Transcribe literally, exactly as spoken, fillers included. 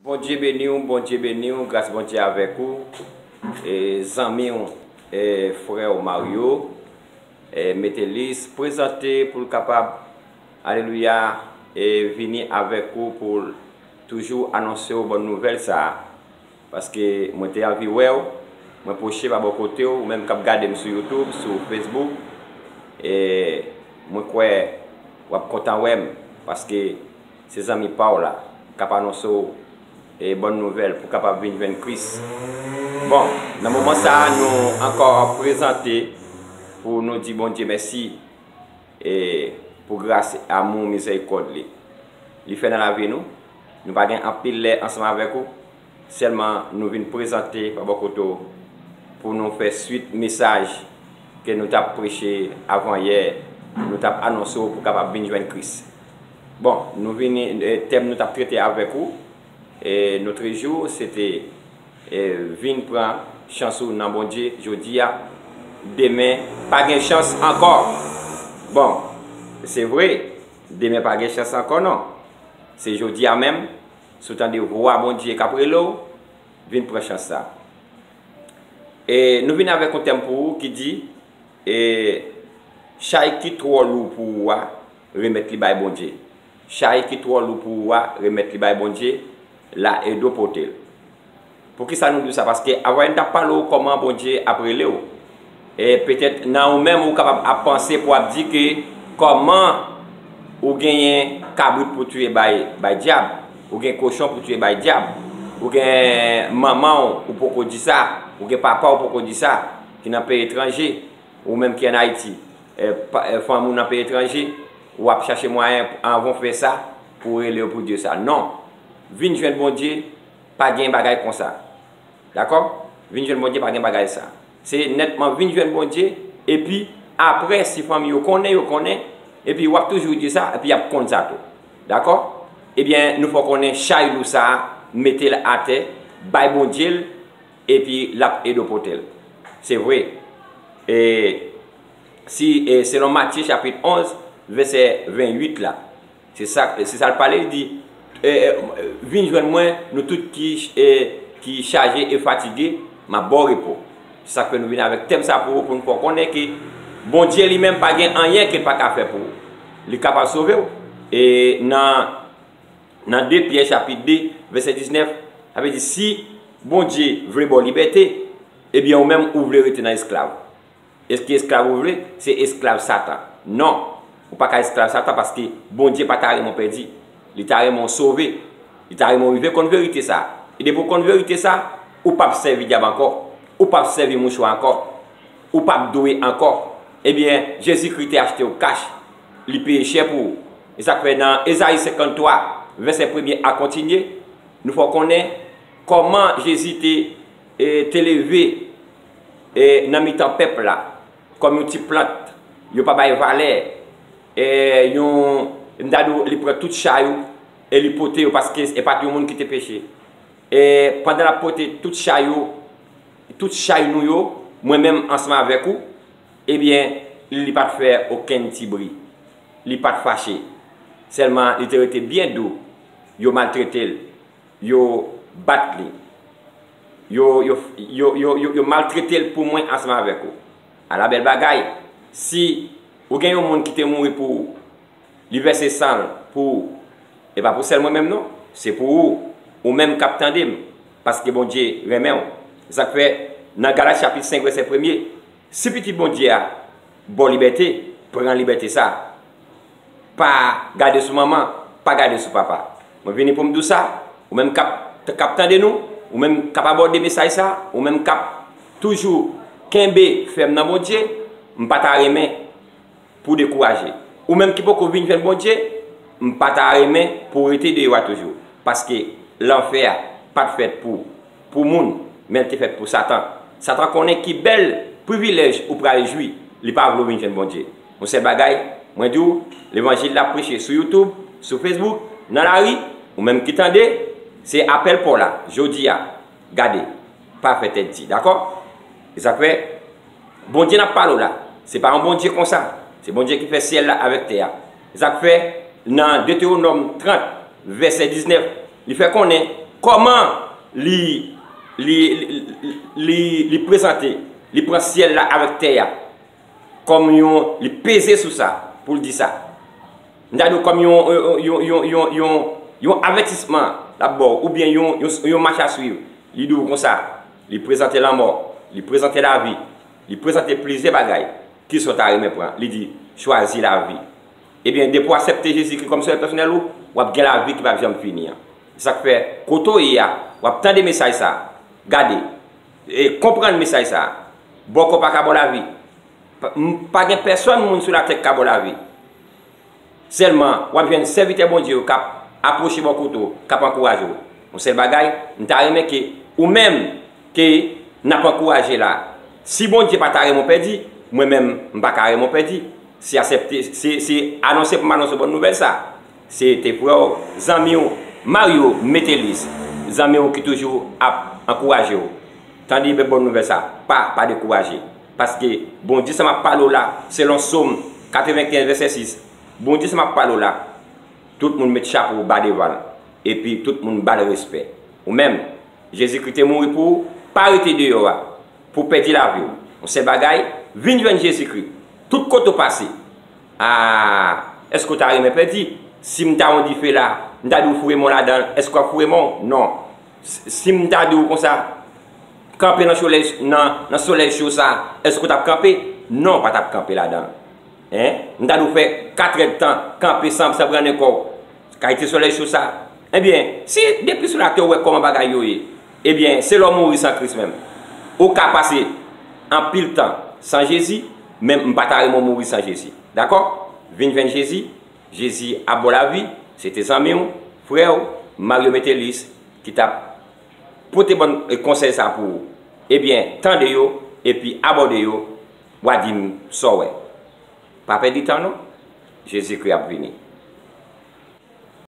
Bondye beni w, Bondye beni w, gras Bondye avèk ou. E zanmi w, e frè w Mario, e Metelis, prezante pou l kapab, alelouya, e vini avèk ou pou l toujou anonse w bòn nouvèl sa a. Paske mwen te anvi wè w, mwen pwoche pa bò kote w, ou menm k ap gade m sou YouTube, sou Facebook, e mwen kwè w ap kontan wè m, paske se zanmi pa w la k ap anonse w e bòn nouvèl pou w kapab vin jwenn Kris. Bon, nan moman sa a, nou ankò prezante pou nou di Bondye mèsi e pou gras, amou, mizèrikòd li. Li fè nan lavi nou. Nou pa gen anpil lè ansanm avèk ou. Sèlman nou vin prezante pa bò kote w pou nou fè swit mesaj ke nou t ap preche avan yè, nou t ap anonse w pou w kapab vin jwenn Kris. Bon, nou vini, e, tèm nou t ap trete avèk ou, e, notre jour, se te, e, vin pran chans ou nan Bondye jodi a. Demen, pa gen chans ankò. Bon, se vre, demen pa gen chans ankò non. Se jodi a menm, si w tande vwa Bondye k ap rele w, vin pran chans sa. E nou vin avèk yon tèm pou ou ki di, e, chay ki twò lou pou ou a, remèt li bay Bondye. Chay ki twò lou pou ou a, remèt li bay Bondye, la edo pote l. Poukisa nou di w sa? Paske avan yè n t ap pale w kòman Bondye ap rele w. E petèt nan ou menm ou kapab ap panse pou w ap di ke kòman ou genyen kabrit pou touye bay, bay dyab, ou gen kochon pou touye bay dyab, ou gen manman w ou poko di sa, ou gen papa w poko di sa, ki nan peyi etranje, ou menm ki ann Ayiti, e, pa, e, fanmi w nan peyi etranje, w ap chache mwayen anvan w fè sa, pou w rele yo pou w di yo sa. Non. Vin jwenn Bondye, pa gen bagay konsa. Dakò? Vin jwenn Bondye, pa gen bagay sa. Se nètman vin jwenn Bondye, epi apre, si fanmi yo konnen, yo konnen, epi w ap toujou di sa, epi y ap konn sa tou. Dakò? Ebyen, nou fè w konnen chay lou sa a, mete l atè, bay Bondye l, epi l ap ede w pote l. Se vre. E si, e selon Matye chapit onz, vèsè venntuit la, se sa, se sa l pale, li di, e, e, vin jwenn mwen, nou tout ki, e, ki chaje e fatige, m ap ba w repo. Se sa k fè nou vin avèk tèm sa pou ou, pou nou fè w konnen ke Bondye li menm pa gen anyen ke l pa ka fè pou ou. Li kapab sove w. E nan, nan de Pyè chapit de, vèsè diznèf, sa vle di si Bondye vle ba w libète, ebyen ou menm ou vle rete nan esklav. Èske esklav ou vle? Se esklav Satan. Non, ou pa ka esklav Satan paske Bondye pa ta renmen w pèdi. Li ta renmen w sove. Li ta renmen w rive konn verite sa. E depi w konn verite sa, ou p ap sèvi dyab ankò. Ou p ap sèvi mouchwa ankò. Ou p ap dwe ankò. Ebyen, Jezikri te achte w kach. Li peye chè pou ou. E sa k fè nan Ezayi senkanntwa, vèsè premye a kontinye, nou fè w konnen kòman Jezi te, e, te leve, e, nan mitan pèp la, kòm yon ti plant, yo pa bay valè, e, yon, m ta di w, li pran tout chay ou, e li pote yo, paske e pa t yon moun ki te peche. E pandan l ap pote tout chay ou, tout chay nou yo, mwen menm ansanm avèk ou, ebyen, li pa t fè okenn ti bri. Li pa t fache. Sèlman, li te rete byen dou. Yo maltrete l. Yo bat li. Yo, yo, yo, yo, yo, yo maltrete l pou mwen ansanm avèk ou. Ala bèl bagay! Si ou gen yon moun ki te mouri pou ou, li vèse san l pou ou, e pa pou sèl mwen menm non, se pou ou, ou menm k ap tande m, paske Bondye renmen w. Se sa k fè, nan Galat chapit senk, vèsè premye, si Pitit Bondye a ba w libète, pran libète sa a. Pa gade sou manman, pa gade sou papa. Mwen vini pou m di w sa, ou menm k ap, k ap tande nou, ou menm k ap abòde mesaj sa, ou menm k ap toujou kenbe fèm nan Bondye, m pa ta renmen pou w dekouraje. Ou menm ki poko vin jwenn Bondye, m pa ta renmen pou w rete deyò a toujou. Paske lanfè a pa t fèt pou, pou moun, men l te fèt pou Satan. Satan konnen ki bèl privilèj ou pral jwi, li pa vle w vin jwenn Bondye. Yon sèl bagay, mwen di w, levanjil la preche sou YouTube, sou Facebook, nan lari, ou menm ki tande, se apèl pa w la, jodi a, gade, pa fè tèt di, dakò? E sa k fè, Bondye n ap pale w la, se pa yon Bondye konsa. Se Bondye ki fè syèl la avèk tè a. Se sa k fè, nan Detewonòm trant, vèsè diznèf, li fè konnen Kòman li, li, li, li, li prezante, li pran syèl la avèk tè a kòm yon, li peze sou sa pou l di sa. M ta di w kòm yon, yon, yon, yon, yon, yon, yon avètisman l ap ba w, oubyen yon, yon, yon mach a swiv. Li di w konsa, li prezante lanmò, li prezante lavi, li prezante plizyè bagay. Kisa w ta renmen pran? Li di, chwazi lavi. Ebyen, depi w aksepte Jezikri kòm Sovè pèsonèl ou, w ap gen lavi ki p ap janm fini an. Se sa k fè, kote w ye a, w ap tande mesaj sa a. Gade, e, konprann mesaj sa a. Bòkò pa ka ba w lavi. Pa, m, pa gen pèsonn moun sou latè ki ka ba w lavi. Sèlman, w ap jwenn sèvitè Bondye yo k ap apwoche bò kote w, k ap ankouraje w. Yon sèl bagay, m ta renmen ke ou menm ke n ap ankouraje la, si Bondye pa ta renmen w pèdi, mwen menm, m pa ka renmen w pèdi. Se aksepte, se, se anonse pou m anonse w bòn nouvèl sa. Se te frè w, zanmi w, Mario Metellus, zanmi w ki toujou ap ankouraje w. Tande bèl bòn nouvèl sa, pa, pa dekouraje. Paske Bondye sa m ap pale w la, selon Sòm katrevenkenz vèsè sis, Bondye sa m ap pale w la, tout moun met chapo ba devan l, epi tout moun ba l respè. Ou menm, Jezikri te mouri pou ou, pa rete deyò a pou w pèdi lavi w. Yon sèl bagay, vin jwenn Jezikri. Tout kote w pase. A, èske w ta renmen pèdi? Si m ta yon dife la, m ta di w foure men w ladan l, èske w ap foure men w? Non. Si, si m ta di w konsa, kanpe nan solèy, nan, nan solèy cho sa, èske w t ap kanpe? Non, w pa t ap kanpe ladan l. Hein? M ta di w fè katrèdtan kanpe san, san brannen kò w. Kalite solèy cho sa. Ebyen, si depi sou latè w wè kòman bagay yo ye, ebyen, se lè w mouri san Kris menm. Ou ka pase anpil tan san Jezi, men m pa ta renmen w mouri san Jezi. Dakò? Vin jwenn Jezi. Jezi ap ba w lavi. Se te zanmi w, frè w, Mario Metellus, ki t ap pote bòn, e, konsèy sa pou ou. Ebyen, tande yo, epi abòde yo, w a di m sa w wè. Pa pèdi tan non. Jezikri ap vini.